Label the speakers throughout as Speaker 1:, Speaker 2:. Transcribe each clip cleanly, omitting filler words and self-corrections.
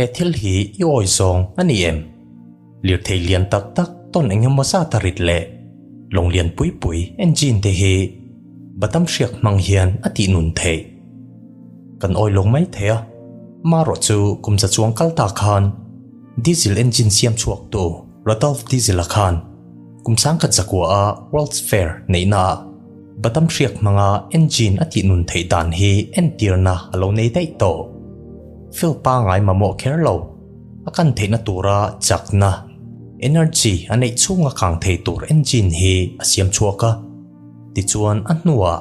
Speaker 1: He thil hi i awi zawng a ni em? Lirthei lian tak tak tawn eng emaw zat a rit leh lawng lian pui pui engine te hi badam hriak hmang hian a tih nun theih. Kan awi lawng mai thei a, marawh chu kum za chuang kal ta khan diesel engine siam chhuak tu Rudolf Diesel-a khan kum sangkhat zakua a World's Fair neihna ah badam hriak hmanga engine a tih nun theih dan hi entirna a lo nei daih tawh. Fuel pangai mamawh kher lo. A kan theihna tura chakna, energy, a neih chhunga kang thei tur engine hi a siam chhuak a. Tichuan a hnuah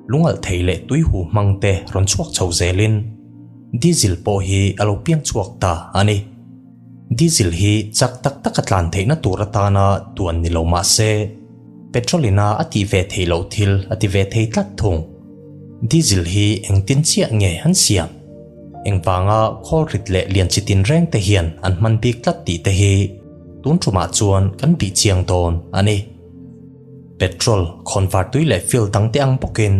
Speaker 1: lungalh thei leh tuihu hmang te rawn chhuak chho zelin diesel pawh hi a lo piang chhuak ta a ni. Diesel hi chak tak taka tlan theihna tur atana tuan ni lo mah se, petrol ina a tih ve theih loh thil a ti ve thei tlat thung. Diesel hi engtin chiah nge an siam? Engvanga khawl rit leh lian chi tinreng te hian an hman bik tlat tih te hi tun tumah chuan kan bih chiang dawn a ni. Petrol, khawnvar tui leh fuel dang te ang bawkin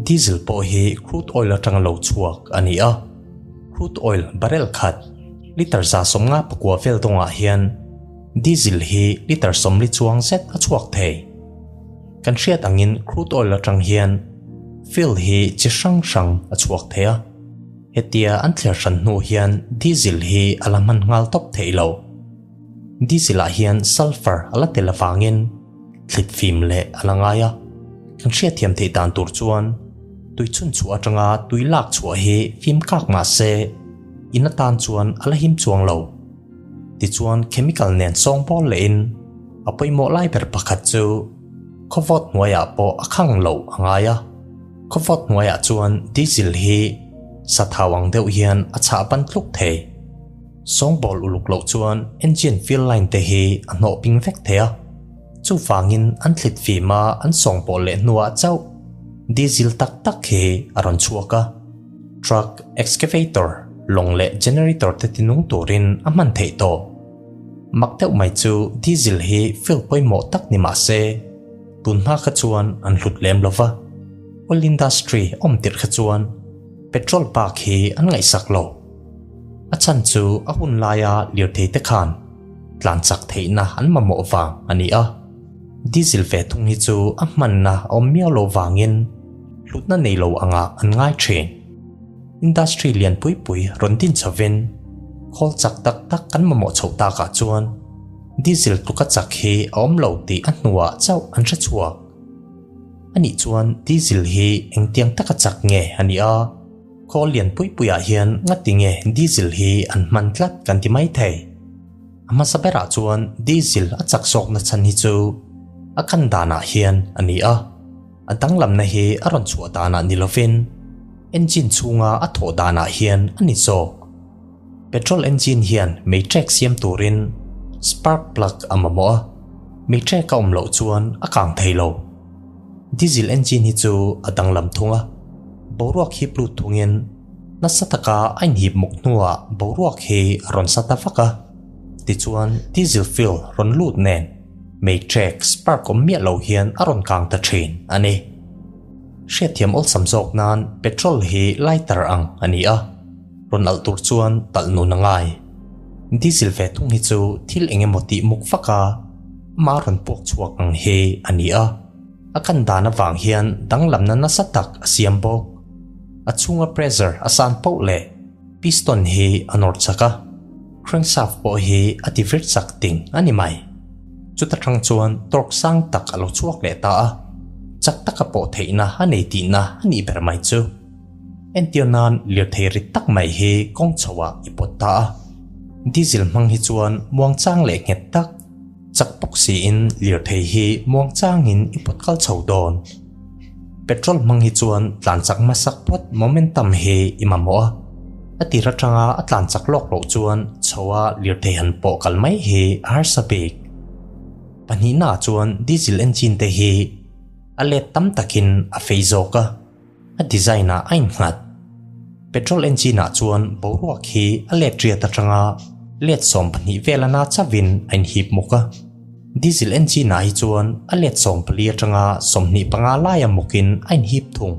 Speaker 1: diesel pawh hi crude oil atanga lo chhuak a ni a. Crude oil barrel khat liter 159 vel dawngah hian diesel hi liter 40 chuang zet a chhuak thei. Kan hriat angin crude oil atang hian fuel hi chi hrang hrang a chhuak thei a, hetia an thler hran hnu hian diesel hi a la hman nghal tawp theih lo. Diesel ah hian sulphur a la tel avangin thlit fim leh a la ngai a, kan hriatthiam theih dan tur chuan tui chhun chhuah atanga tui lak chhuah hi fim kak mah se in atan chuan a la him chuang lo. Tichuan chemical nen sawng bawl lehin a pawimawh lai ber pakhat chu khawvawt hnuaiah pawh a khang loh a ngai a. Khawvawt hnuaiah chuan diesel hi sathau ang deuh hian a chhah ban tluk thei. Sawngbawl uluk loh chuan engine fuel line te hi a hnawh ping vek thei a. Chuvangin an thlit fim a an sawngbawl leh hnuah chauh diesel tak tak hi a rawn chhuak a. Truck, excavator, lawng leh generator te tinung turin a hman theih tawh. Mak deuh mai chu diesel hi fuel pawimawh tak ni mah se, tun hma kha chuan an hlut lem lo va. Oil industry awm tirh kha chuan petrol bak hi an ngaihsak lo. A chhan chu a hun laia lirthei te khan tlan chak theihna an mamawh vang a ni a. Diesel ve thung hi chu a hmanna a awm miau lo vangin hlutna nei lo angah an ngai thin. Industry lian pui pui rawn din chhovin khawl chak tak tak kan mamawh chhoh takah chuan diesel tluka chak hi a awm lo tih a hnuah chauh an hre chhuak. Anih chuan diesel hi engtiang taka chak nge a nih a? Khawl lian pui puiah hian ngati nge diesel hi an hman tlat kan ti mai thei. A hmasa berah chuan diesel a chak zawkna chhan hi chu a kan danah hian a ni a. A danglamna hi a rawn chhuah danah ni lovin engine chhunga a thawh danah hian a ni zawk. Petrol engine hian mei trek siam turin spark plug a mamawh a, mei trek a awm loh chuan a kang thei lo. Diesel engine hi chu a danglam thung a, boruak hip lut thungin nasa taka a inhip muk hnuah boruak hi a rawn sa ta vak a, tichuan diesel fuel rawn lut nen mei trek spark awm miah lo hian a rawn kang ta thin a ni. Hriatthiam awlsam zawk nan petrol hi lighter ang a ni a, rawn alh tur chuan talh nun a ngai. Diesel ve thung hi chu thil eng emaw tih muk vak a, ama rawn puak chhuak ang hi a ni a. A kan dan avang hian danglamna nasa tak a siam bawk. A chhunga pressure a san poh leh piston hi a nawr chak a, crankshaft pawh hi a ti vir chak ting a ni mai. Chuta tang chuan torque sang tak a lo chhuak leh ta a, chak taka pawh theihna a nei tihna a nih ber mai chu. Entir nan lirthei rit tak mai hi kawng chhoah i pawt ta a, diesel hmang hi chuan muangchang leh nghet tak, chak bawk siin lirthei hi muangchangin i pawt kal chho dawn. Petrol hmang hi chuan tlan chak hmasak phawt momentum hi i mamawh a, a tir atanga a tlan chak lawk loh chuan chhoa lirthei han pawh kal mai hi a harsa bik. Pahnihnaah chuan diesel engine te hi a let tam takin a fei zawk a. A design ah a innghat. Petrol engine ah chuan boruak hi a let riat atanga let 12 vel ana chauhin a inhip muk a. Diesel engine ah hi chuan a let 14 atanga 25 laia mukin a inhip thung.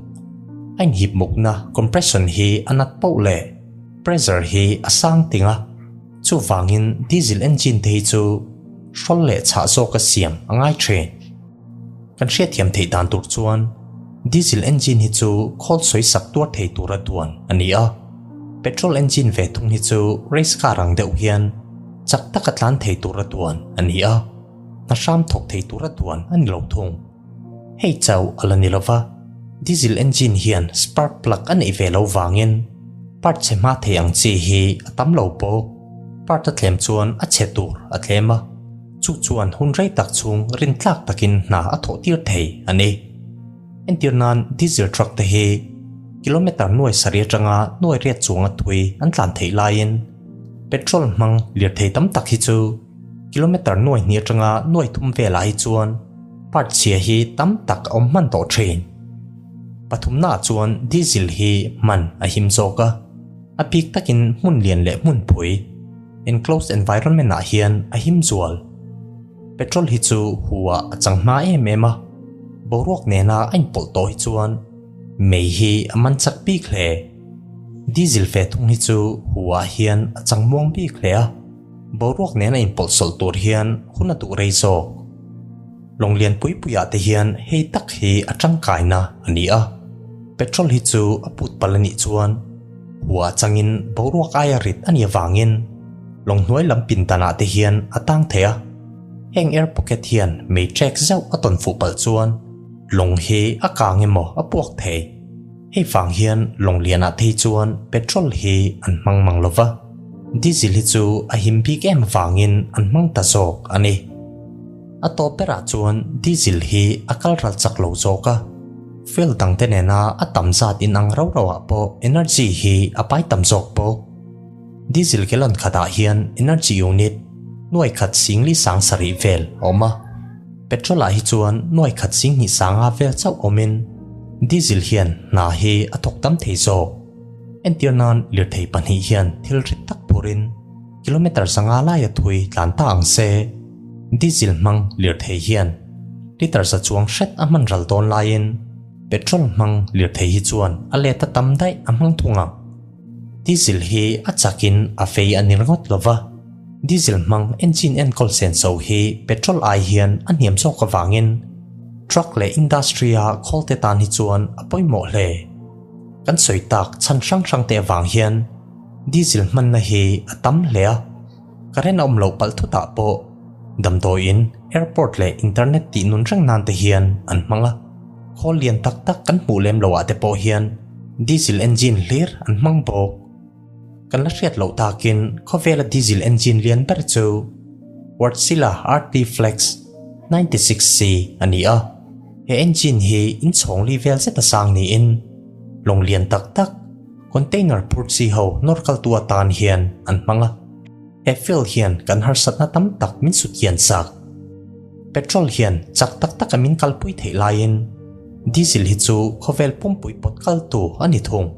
Speaker 1: A inhip mukna compression hi a nat poh leh. Pressure hi a sang ting a, chuvangin diesel engine te hi chu hrawl leh chhah zawka siam a ngai thin. Kan hriatthiam theih dan tur chuan diesel engine hi chu khawl sawi sak tuar thei tura duan a ni a, petrol engine ve thung hi chu race car ang deuh hian chak taka tlan thei tura duan a ni a, hna hram thawk thei tura duan a ni lo thung. Hei chauh a la ni lova, diesel engine hian spark plug a neih ve lo vangin part chhe hma thei ang chi hi a tam lo bawk. Part a tlem chuan a chhe tur a tlem a, chu chuan hun rei tak chhung rintlak takin hna a thawh tir thei a ni. Entir nan diesel truck te hi kilometre nuai sarih atanga nuai riat chuanga thui an tlan theih laiin petrol hmang lirthei tam tak hi chu Kilometre nuai hnih atanga nuai thum velah hi chuan part chhia hi tam tak a awm hman tawh thin. Pathumnaah chuan diesel hi hman a him zawk a, a bik takin hmun lian leh hmun phui, enclosed environment ah hian a him zual. Petrol hi chu hu ah a chang hma em em a, boruak nena a inpawlh tawh hi chuan mei hi a man chak bik hle. Diesel ve thung hi chu hu ah hian a chang muang bik hle a. Boruak nen a inpawlh sawlh tur hian hun a duh rei zawk. Lawng lian pui puiah te hian hei tak hi a tangkaina a ni a, petrol hi chu a put palh a nih chuan hua changin boruak aia rit a nih avangin lawng hnuai lam pindanah te hian a tang thei a. Heng air pocket hian mei trek zauh a tawn fuh palh chuan lawng hi a kang emaw a puak thei. Hei vang hian lawng lianah te hi chuan petrol hi an hmang mang lo va. Diesel hi chu a him bik em vangin an hmang ta zawk a ni. A tawp berah chuan diesel hi a kal ral chak lo zawk a, fuel dangte nena a tam zat inang rau rauah pawh energy hi a pai tam zawk bawk. Diesel gallon khatah hian energy unit nuai khat singli sang sarih vel a awm a, petrol ah hi chuan nuai khat singhnih sanga vel chauh awmin diesel hian hna hi a thawk tam thei zawk. Entir nan lirthei pahnih hian thil rit tak phurin kilometre zanga laia thui tlan ta ang se. Diesel hmang lirthei hian litre za chuang hret a hman ral dawn laiin petrol hmang lirthei hi chuan a let a tam daih a hmang thung ang. Diesel hi a chakin a fei a ni ringawt lo va, diesel hmang engine enkawl senso hi petrol ai hian a hniam zawk avangin truck leh industry-a khawlte tan hi chuan a pawimawh hle. Kan sawi tak chhan hrang hrang te avang hian diesel hmanna hi a tam hle a, current a awm loh palh thutah pawh damdawiin, airport leh internet tih nun reng nan te hian an hmang a, khawl lian tak tak kan hmuh lem loh ah te pawh hian diesel engine hlir an hmang bawk. Kan la hriat loh takin khawvela diesel engine lian ber chu Wärtsilä RT Flex 96C a ni a. He engine hi inchhawng li vel zet a sang niin lawng lian tak tak container phur chi ho nawr kaltu atan hian an hmang a. He fuel hian kan harsatna tam tak min sut kian chak. Petrol hian chak tak taka min kalpui theih laiin diesel hi chu khawvel pumpui pawt kaltu a ni thung.